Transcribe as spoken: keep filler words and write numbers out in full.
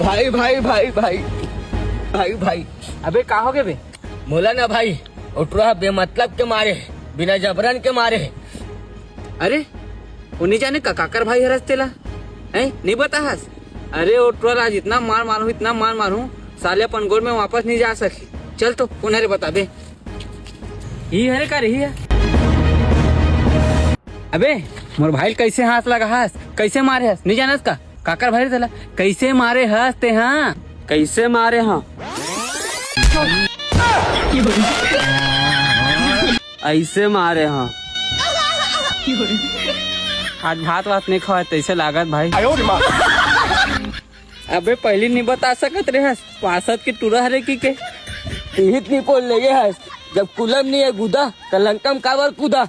भाई, भाई, भाई, भाई, भाई, भाई। अबे, का हो गए बे? मोला ना भाई, ओ टुरा बेमतलब के मारे, बिना जबरन के मारे। अरे, वो नहीं जाने का काकर भाई हरस तेला, हैं? नहीं बताहस? अरे, ओ टुरा आज इतना मार मारू, इतना मार मारू, साले अपन गोल में वापस नहीं जा सके। चल तो, कौन हरे बता दे। ही हरे का रही है? अबे, मोर भाई ल कैसे हाथ लगा हस, कैसे मारे हस, नहीं जानस का? काकर भाई तेला कैसे मारे हस ते? हाँ, कैसे मारे हाँ? ऐसे मारे हाँ। आज भात वात नहीं खवाए तैसे लागत भाई। अबे, पहली नहीं बता सकत रहे हस, पासत के टूरा हरे की के? इहित नहीं बोल ले हस, जब कुलम नहीं है गुदा, त लंकम काबर कूदा?